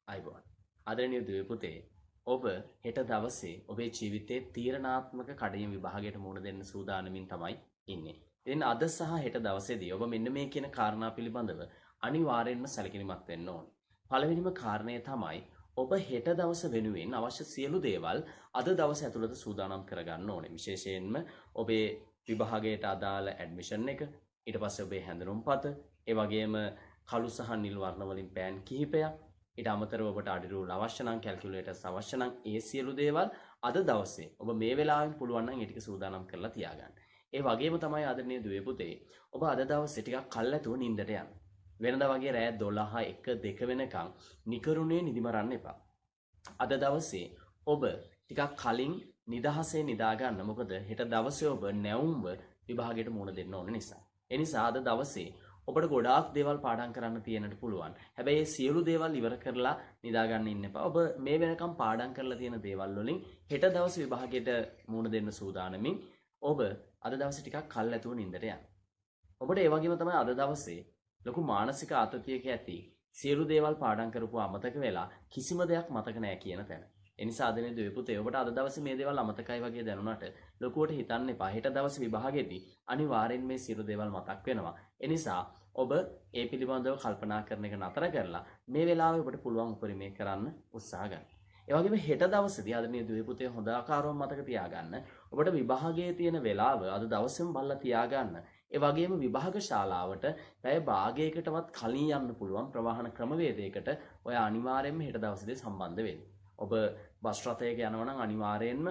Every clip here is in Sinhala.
අයබෝවන්. ආදරණීය දුවේ පුතේ, ඔබ හෙට දවසේ ඔබේ ජීවිතයේ තීරණාත්මක කඩයිම් විභාගයට මුහුණ දෙන්න සූදානමින් තමයි ඉන්නේ. ඉතින් අද සහ හෙට දවසේදී ඔබ මෙන්න මේ කියන කාරණා පිළිබඳව අනිවාර්යෙන්ම සැලකිලිමත් වෙන්න ඕනේ. පළවෙනිම කාරණය තමයි ඔබ හෙට දවස වෙනුවෙන් අවශ්‍ය සියලු දේවල් අද දවස ඇතුළත සූදානම් කරගන්න ඕනේ. විශේෂයෙන්ම ඔබේ විභාගයට අදාළ ඇඩ්මිෂන් එක, ඊට පස්සේ ඔබේ හැඳුනුම්පත, ඒ වගේම කළු සහ නිල් වර්ණ වලින් පෑන් කිහිපයක්, ඊට අමතරව ඔබට අඩි රූල් අවශ්‍ය නම්, කැල්කියුලේටර්ස් අවශ්‍ය නම් ඒ සියලු දේවල් අද දවසේ ඔබ මේ වෙලාවෙන් පුළුවන් නම් ඒ ටික සූදානම් කරලා තියාගන්න. ඒ වගේම තමයි ආදරණීය දුවේ පුතේ, ඔබ අද දවසේ ටිකක් කල් ඇතුව නිින්දට යන්න. වෙනදා වගේ රෑ 12 1 2 වෙනකන් නිකරුණේ නිදි මරන්න එපා. අද දවසේ ඔබ ටිකක් කලින් නිදහසේ නිදා ගන්න. මොකද හෙට දවසේ ඔබ නැවුම්ව විභාගයට මුහුණ දෙන්න ඕන නිසා. ඒ නිසා අද දවසේ ඔබට ගොඩාක් දේවල් පාඩම් කරන්න තියෙන්නට පුළුවන්. හැබැයි ඒ සියලු දේවල් ඉවර කරලා නිදා ගන්න ඉන්න එපා. ඔබ මේ වෙනකම් පාඩම් කරලා තියෙන දේවල් වලින් හෙට දවසේ විභාගයට මුහුණ දෙන්න සූදානමින් ඔබ අද දවසේ ටිකක් කල් ඇතුව නින්දට යන්න. ඔබට ඒ වගේම තමයි අද දවසේ ලොකු මානසික ආතතියක ඇති සියලු දේවල් පාඩම් කරපුවා අමතක වෙලා කිසිම දෙයක් මතක නෑ කියන තැන. ඒ නිසා ආදරණීය දුවේ පුතේ, ඔබට අද දවසේ මේ දේවල් අමතකයි වගේ දැනුණාට ලොකුවට හිතන්න එපා. හෙට දවසේ විභාගෙදී අනිවාර්යෙන් මේ සියලු දේවල් මතක් වෙනවා. ඒ නිසා ඔබ ඒ පිළිබඳව කල්පනා කරන එක නතර කරලා මේ වෙලාවේ ඔබට පුළුවන් උපරිමය කරන්න උත්සාහ ගන්න. ඒ වගේම හෙට දවසේදී ආදරණීය දුවේ පුතේ හොඳ ආකාරව මතක තියාගන්න. ඔබට විභාගයේ තියෙන වෙලාව අද දවසේම බලලා තියාගන්න. ඒ වගේම විභාග ශාලාවට පැය භාගයකටවත් කලින් යන්න පුළුවන් ප්‍රවාහන ක්‍රමවේදයකට ඔයා අනිවාර්යයෙන්ම හෙට දවසේදී සම්බන්ධ වෙන්න. ඔබ බස් රථයක යනවා නම් අනිවාර්යයෙන්ම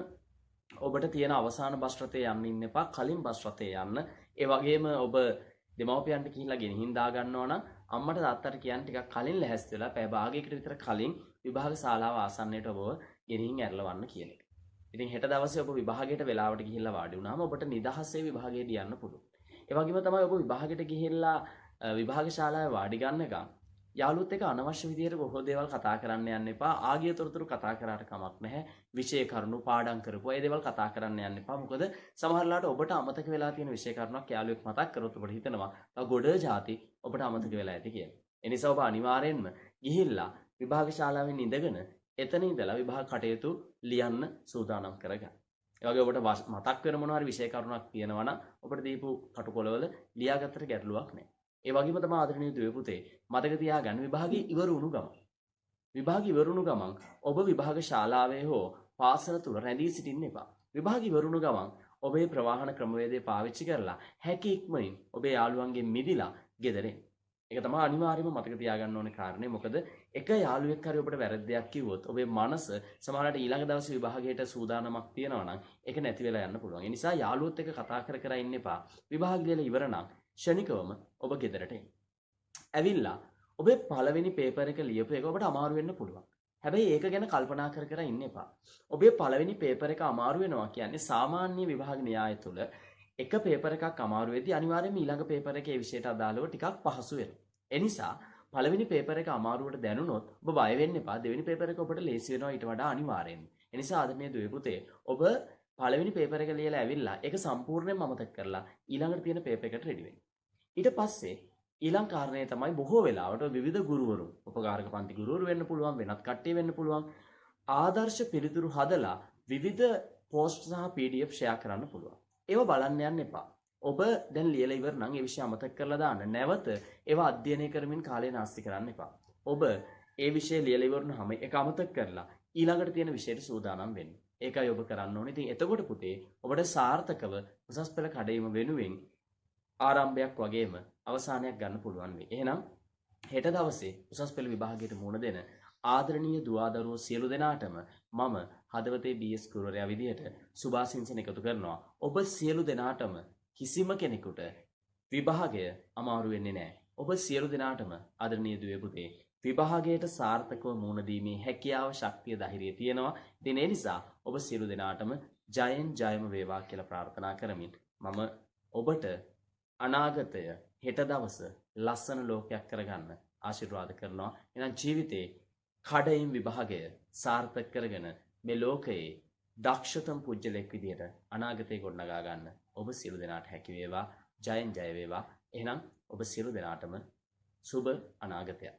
ඔබට තියෙන අවසාන බස් රථයේ යන්න ඉන්න එපා, කලින් බස් රථයේ යන්න. ඒ වගේම ඔබ දෙමව්පියන්ට ගිහිල්ලා ගෙනihin දා ගන්නවා නම් අම්මට තාත්තට කියන්න ටිකක් කලින් ලැහැස්ති වෙලා පැය භාගයකට විතර කලින් විභාග ශාලාව ආසන්නයට ඔබව ගෙනihin ඇරලවන්න කියන එක. ඉතින් හෙට දවසේ ඔබ විභාගයට වෙලාවට ගිහිල්ලා වාඩි වුණාම ඔබට නිදහසේ විභාගයට යන්න පුළුවන්. ඒ වගේම තමයි ඔබ විභාගයට ගිහිල්ලා විභාග ශාලාවේ වාඩි ගන්නකම් යාළුවොත් එක්ක අනවශ්‍ය විදියට බොහෝ දේවල් කතා කරන්න යන්න එපා. ආගිය තොරතුරු කතා කරාට කමක් නැහැ. විෂය කරුණු පාඩම් කරපුවා ඒ දේවල් කතා කරන්න යන්න එපා. මොකද සමහර වෙලාවට ඔබට අමතක වෙලා තියෙන විෂය කරුණක් යාළුවෙක් මතක් කරොත් ඔබට හිතෙනවා තව ගොඩ ජාති ඔබට අමතක වෙලා ඇති කියලා. ඒ නිසා ඔබ අනිවාර්යෙන්ම ගිහිල්ලා විභාග ශාලාවෙන් ඉඳගෙන එතන ඉඳලා විභාග කටයුතු ලියන්න සූදානම් කරගන්න. ඒ වගේ ඔබට මතක් වෙන මොන හරි විෂය කරුණක් තියෙනවා නම් ඔබට දීපු කටුකොළවල ලියාගත්තට ගැටලුවක් නැහැ. ඒ වගේම තමයි ආදරණීය දුවේ පුතේ, මතක තියාගන්න විභාගය ඉවර වුණු ගමන් විභාගය ඉවර වුණු ගමන් ඔබ විභාග ශාලාවේ හෝ පාසල තුල රැඳී සිටින්න එපා. විභාගය ඉවර වුණු ගමන් ඔබේ ප්‍රවාහන ක්‍රමවේදය පාවිච්චි කරලා හැකි ඉක්මනින් ඔබේ යාළුවන්ගෙන් මිදිලා ගෙදර එන්න. ඒක තමයි අනිවාර්යයෙන්ම මතක තියාගන්න ඕනේ කාරණේ. මොකද එක යාළුවෙක් හරි ඔබට වැරද්දයක් කිව්වොත් ඔබේ මනස සමහරවිට ඊළඟ දවසේ විභාගයට සූදානමක් තියෙනවා නම් ඒක නැති වෙලා යන්න පුළුවන්. ඒ නිසා යාළුවොත් එක්ක කතා කර කර ඉන්න එපා. විභාග ලියලා ඉවර නම් ක්ෂණිකවම ඔබ ගෙදරට එන්න. ඇවිල්ලා ඔබේ පළවෙනි පේපර් එක ලියපු එක ඔබට අමාරු වෙන්න පුළුවන්. හැබැයි ඒක ගැන කල්පනා කර කර ඉන්න එපා. ඔබේ පළවෙනි පේපර් එක අමාරු වෙනවා කියන්නේ සාමාන්‍ය විභාග න්‍යාය තුළ එක පේපර් එකක් අමාරු වෙද්දී අනිවාර්යයෙන්ම ඊළඟ පේපර් එකේ විෂයට අදාළව ටිකක් පහසු වෙනවා. ඒ නිසා පළවෙනි පේපර් එක අමාරුවට දැනුනොත් ඔබ බය වෙන්න එපා. දෙවෙනි පේපර් එක ඔබට ලේසි වෙනවා ඊට වඩා අනිවාර්යෙන්ම. ඒ නිසා ආදරණීය දුවේ පුතේ, ඔබ පළවෙනි පේපර් එක ලියලා ඇවිල්ලා ඒක සම්පූර්ණයෙන්ම අමතක කරලා ඊළඟට තියෙන පේපර් එකට රෙඩි වෙන්න. ඊට පස්සේ ඊළඟ කාරණය තමයි බොහෝ වෙලාවට විවිධ ගුරුවරු, උපකාරක පන්ති ගුරුවරු වෙන්න පුළුවන්, වෙනත් කට්ටිය වෙන්න පුළුවන්, ආදර්ශ පිළිතුරු හදලා විවිධ පෝස්ට් සහ PDF share කරන්න පුළුවන්. ඒව බලන්න යන්න එපා. ඔබ දැන් ලියලා ඉවර නම් ඒ විෂය අමතක කරලා දාන්න. නැවත ඒවා අධ්‍යයනය කරමින් කාලය නාස්ති කරන්න එපා. ඔබ ඒ විෂය ලියලා ඉවර වුණාම ඒක අමතක කරලා ඊළඟට තියෙන විෂයට සූදානම් වෙන්න. ඒකයි ඔබ කරන්න ඕනේ. ඉතින් එතකොට පුතේ ඔබට සාර්ථකව උසස් පෙළ කඩයිම වෙනුවෙන් ආරම්භයක් වගේම අවසානයක් ගන්න පුළුවන් වෙයි. එහෙනම් හෙට දවසේ උසස් පෙළ විභාගයට මුහුණ දෙන ආදරණීය දුවා දරුවෝ සියලු දෙනාටම මම හදවතේ BS ගුරුවරයා විදිහට සුභාශිංසන එකතු කරනවා. ඔබ සියලු දෙනාටම කිසිම කෙනෙකුට විභාගය අමාරු වෙන්නේ නැහැ. ඔබ සියලු දෙනාටම ආදරණීය දුවේ පුතේ විභාගයට සාර්ථකව මුහුණ දීමේ හැකියාව, ශක්තිය, ධෛර්යය තියෙනවා. ඉතින් ඒ නිසා ඔබ සියලු දෙනාටම ජයෙන් ජයම වේවා කියලා ප්‍රාර්ථනා කරමින් මම ඔබට අනාගතය හෙට දවස ලස්සන ලෝකයක් කරගන්න ආශිර්වාද කරනවා. එහෙනම් ජීවිතේ කඩයිම් විභාගය සාර්ථක කරගෙන මේ ලෝකයේ දක්ෂතම පුජ්‍යලෙක් විදියට අනාගතේ ගොඩනගා ගන්න ඔබ සියලු දෙනාට හැකි වේවා. ජයෙන් ජය වේවා. එහෙනම් ඔබ සියලු දෙනාටම සුබ අනාගතයක්.